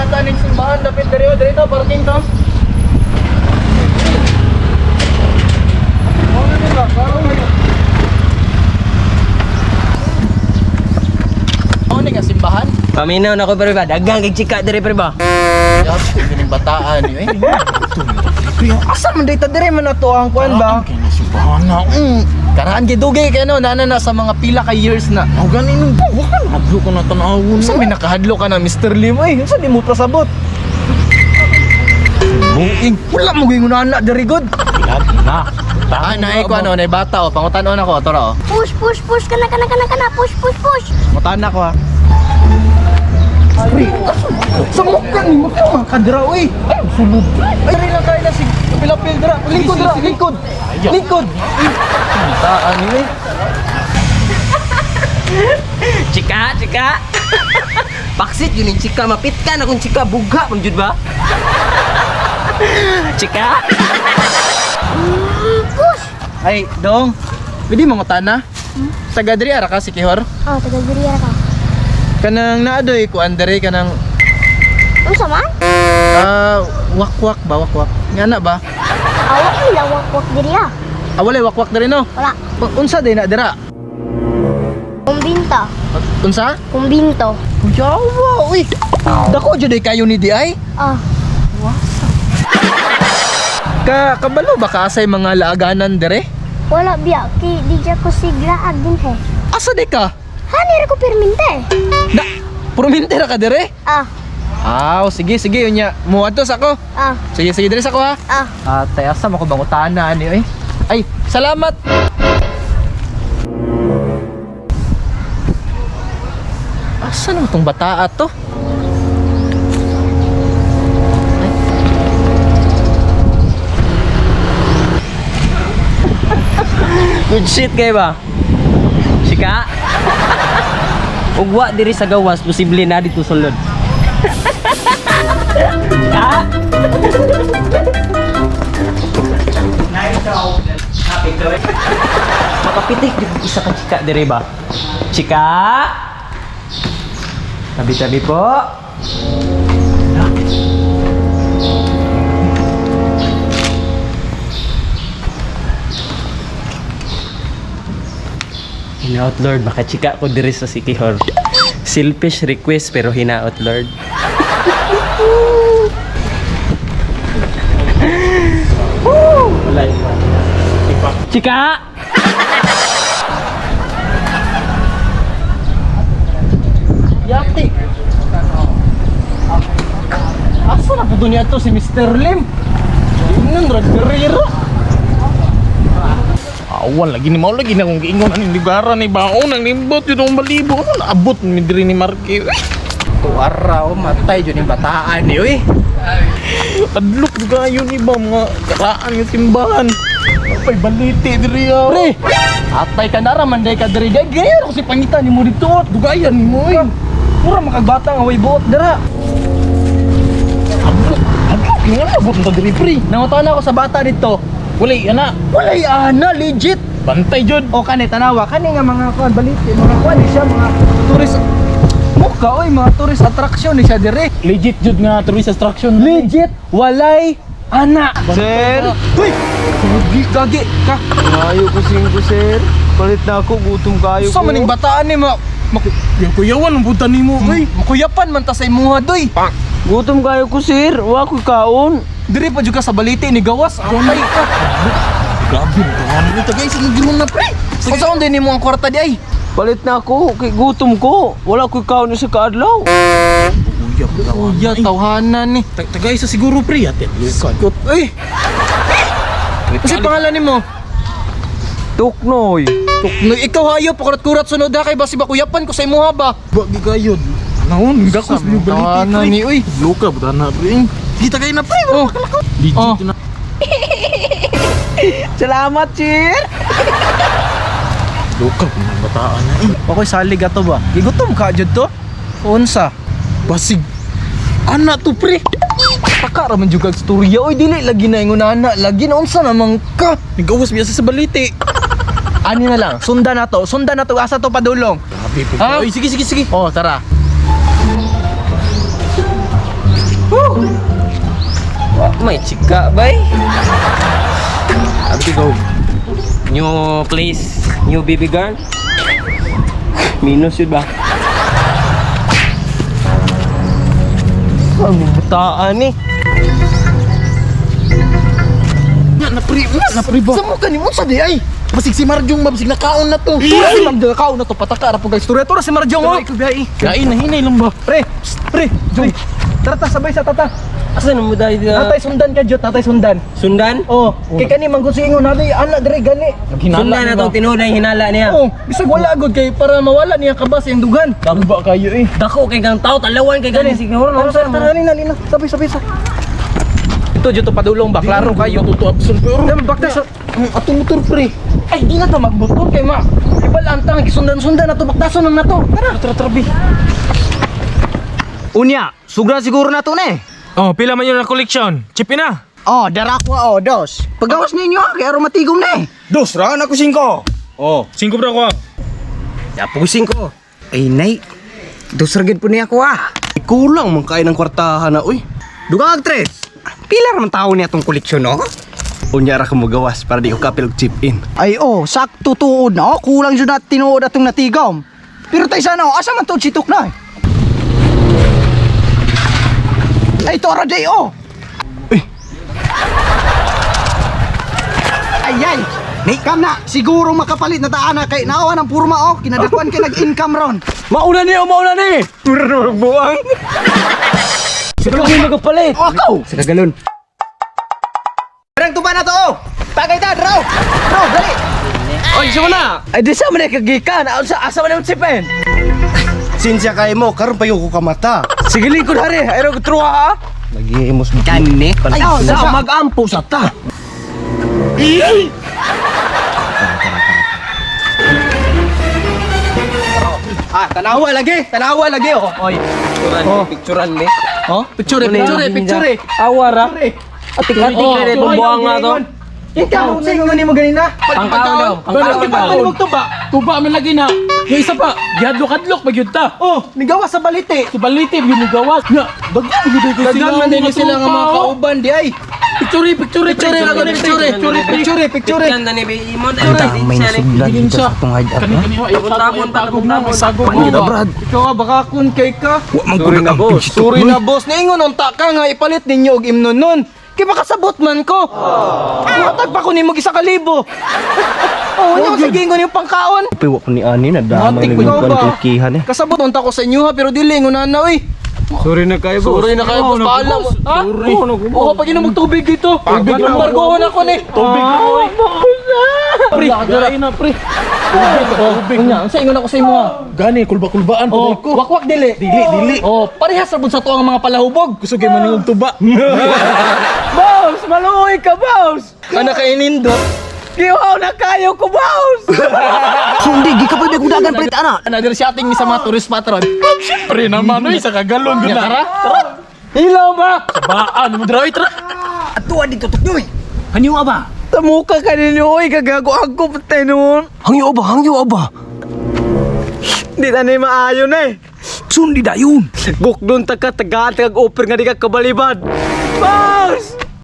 Nata ning simbahan dapit diri oh, diri to parking to. Ano ni nga simbahan? Paminaw na ko pre ba. Daghang kay chika diri pre ba. Yap, kining bataan ni eh. Asa man dita diri man ato ang kuan ba? Kini simbahan na. Karaan gidugay kay no, nana na sa mga pila ka years na. Aw gani nung wa ka hadlo ko na tan-awon. Unsa may nakahadlo ka na Mr. Lim eh? Unsa di mo pasabot? Buing. Wala mo gyud na diri good. Lagi na. Ah, naay ko ano, naay bata oh, pangutan-on ako, tara oh. Push, push, push. Kana, kana, kana, kana. Push, push, push. Pangutan ako ha. Pre, sa mukha ni mo ka mga kadra oy. Ay, sulod. Ay, diri lang kayo na si Pilapil dra. Lingkod dra, lingkod. Lingkod. Taan ni eh. Chika, chika. Paksit yun yung chika, mapit ka na kung chika bugha man jud ba? Chika. Push. Ay, dong. Pwede mo na? Taga diri ara ka si Kihor. Oh, taga diri ra ka. Kanang naadoy kuan diri kanang Unsa man? ah wakwak ba wakwak. Nga na ba? Awa ko lawak-wak diri ah. Ah, walay wakwak diri no. Wala. Unsa day na dira? Kumbinto. Unsa? Kumbinto. Yawa, uy. Dako jud ay kayo ni di ay. Oh, Ka kabalo ba ka asay mga laaganan dire? wala biya ki di ja ko siglaag din he. Asa di ka? Hani ra ko perminte. Na, purminte ra ka dire? Ah, Aw, sige sige unya. Muadto sa ako. ah, Sige sige dire sa ako ha. ah. Ate, asa mo ko bang utana ani oy? Ay, salamat. Asa naman tong bataa to? Ay. Good shit kay ba? Chika. Ugwa diri sa gawas posible na dito sulod. Chika. Makapitik di isa ka chika diri ba? Chika. Tabi-tabi po. Hinaot Lord, makachika ko diri sa Sikihor. Selfish request pero hinaot Lord. Woo! Wala yun. Chika! Yati. Asa na po niya to si Mr. Lim? Tingnan ra dirira. Awan lagi ni mao lagi na kung giingon aning lugaran ni baon ang limbot yun ang balibo ano naabot ni diri ni Marke. Tuara oh, matay jud ning bataan ni oy. Adlok jud kayo ni ba mga karaan nga simbahan. Pay baliti diri ah. Pre, atay ka na ra man day ka diri. Day gayar ko si pangita nimo dito. Dugayan nimo oy. Mura makagbata nga way buot dira. Adlok, adlok nga naabot ta diri pre. Nangutan ako sa bata dito. Walay ana, Walay ana, legit. bantay jud. O kani tanawa kani nga mga kuan baliti, mga kuan ni siya mga tourist muka oy mga tourist attraction ni siya dire. Legit jud nga tourist attraction. Legit walay ana. Sir! Uy! Gagi, gagi ka. Ayaw ko singko, sir. Palit na ako, gutom kayo Sa maning bataan ni ma Kuyawan ang buta nimo oy. makuyapan man ta sa imuha doy. Gutom kayo ko, sir. Wa ko kaon. Dire pa jud ka sa baliti ni gawas. Atay ka. Grabe mo ni tagay sa giron na pre. Unsa din nimo ang kwarta di ay? Palit na ako, kay gutom ko. Wala ko kaon sa kaadlaw. Uya, Uya tawhanan ni. Tagay sa siguro pre ate. Lukan. Kut, uy. Kasi pangalan nimo? Tuknoy. Tuknoy, ikaw hayop, pakurat-kurat sunod ha kay basi bakuyapan ko sa imuha ba? Ba gigayod. Naon, gakos Sa ni baliti tawanan pre. ni, uy. Luka buta na pre. Kita kay na pre. Oh. Legit Oh. na. Salamat, sir. Luka kung bataan na eh. Okay, salig ato ba? Gigutom ka jud to? Unsa? Basig. Ana to pre. Taka ra man jud kag storya oy dili lagi na ingon ana, lagi na unsa namang ka. Nagawas biya sa baliti. Ani na lang, sundan na to, sundan na to asa to padulong. Grabe po. Ha? Oy, sige sige sige. Oh, tara. May chika bay. Abi go. New place, new baby girl. Minus yun ba? Ang butaan eh. Na pre ba? Sa mo kani mo sa di ay. Basig si Marjong mabasig nakaon na to. Tura si Ma'am Del na to pataka ra po guys. Tura tura si Marjong oh. Kain na hinay lang ba? Pre, psst, pre, Jong. Tara ta sabay sa tata. Asa na mo dahil na Natay sundan ka jot, natay sundan. sundan? Oh, kay kani man kung siingon natay ana dire gani. Sundan na tong tinuod ang hinala niya. Oh, bisag wala agad kay para mawala niya kabas yung dugan. Ba kayo eh. Dako kay kang tao, talawan kay gani siguro. Tara tara tara nina nina. Sabay sabay sa. Ito jud to padulong ba klaro kayo. Tuto absent pero. Dam bakta sa Atong motor pre. ay di na to magmotor kay ma. Ibal antang gisundan-sundan na to baktason lang na to. Tara. Tara tara bi. Unya, sugra siguro na to na eh. Oh, pila man yun ang koleksyon. Chip na. Oh, darakwa oh, dos. Pagawas ninyo ah, kay aron matigom na eh. Dos ra na ko singko. Oh, Singko bro ko. yapusin ko. Ay nay, dos ra gid po niya ako ah. Kulang man kain ng kwartahan na uy. Dugang ag tres. Pila ra man tawo niya tong koleksyon no? Unya ra ka mogawas para di ko kapil og chip in. Ay oh, sakto tuod na oh, kulang jud na tinuod atong natigom. Pero tay sana oh, asa man tuod si Tuknoy? Ay tora day oh. Ay ay. Nay, kam na, siguro makapalit na taan na kay naawa ng purma oh, kinadakuan kay nag-income ron. Mauna ni, oh, mauna ni. Mura na magbuang. Siguro may magapalit. Oh, ako. Sa kagalon. Parang tuba na to oh. Tagay ta, draw. Draw, dali. Oy, siya na. Ay di sa man kagikan. Asa asa man ang chipin? Sinsya kay mo, karon pa ko kamata. Sige lingkod hari, ay ro truha ha. Nagihimos mo. Kani. Ay, oh, Sa magampo sa ta. Ah, tanawa lagi, tanawa lagi oh. Oy, picturean, Oh. picturean ni. Oh, picture, picture, picture. Awara. Atik-atik na rin itong buwang nga to. Ikaw, sa ingon nimo ganina. Pangkaon daw, pangkaon daw. Pangkaon tuba. Tuba man lagi na. Yung isa pa, gihadlok-hadlok pag yun ta. Oh, nigawa sa balite. Sa balite yun ni gawas. Nga, daghan gyud ko sila. Daghan man din sila nga mga kauban di ay. Picture, picture, Picture lang ko picture. Picture, picture. Picturean na ni Imon. Ay, May nasuglan dito sa atong hideout. Kani kani ay Tabon, tagog na, may sagog. Ikaw ah, baka kun kay ka. Wa man ko nagamping si Sorry na boss, naingon unta ka nga ipalit ninyo og imnon nun. Kay makasabot man ko. Matag pa ko nimo 1,000. Oh, unya ko sige ingon yung pangkaon. Piwa ko ni ani na damay Matik na ikaw yung ba? kuan eh. Kasabot unta ko sa inyo ha, pero dili ingon na na oy. Sorry na kayo, boss. Sorry na kayo boss, paalam. Ha? Oh, pag inom og tubig dito. Tubig na bargohon ako ni. Tubig na. Pre, Gay na pre. tubig. Unya, unsa ingon ako sa imo ha? Gani kulba-kulbaan Oh, oh, ko. wakwak dili. Dili, dili. Oh, parehas ra pud sa tuang mga palahubog. Gusto kay maningog tuba. Boss, maluoy ka, boss. Ana kay nindot. Giwaw na kayo ko, boss. Sundi, gikapoy ba kudagan palit ana. Ana diri siya ating ni sa mga tourist patron. Pre naman oy sa kagalon gud na. Tara, tara. Ilaw ba? Baan mo dra oy tra. Atuan dito tuknoy. Hanyo aba. Tamuka ka ninyo, oy, kagago ako patay noon. Hangyo aba, hangyo aba. Di na ni maayo na eh. Sundi dayon. Gukdon ta ka, tagaan ta kag offer nga di ka kabalibad. Boss!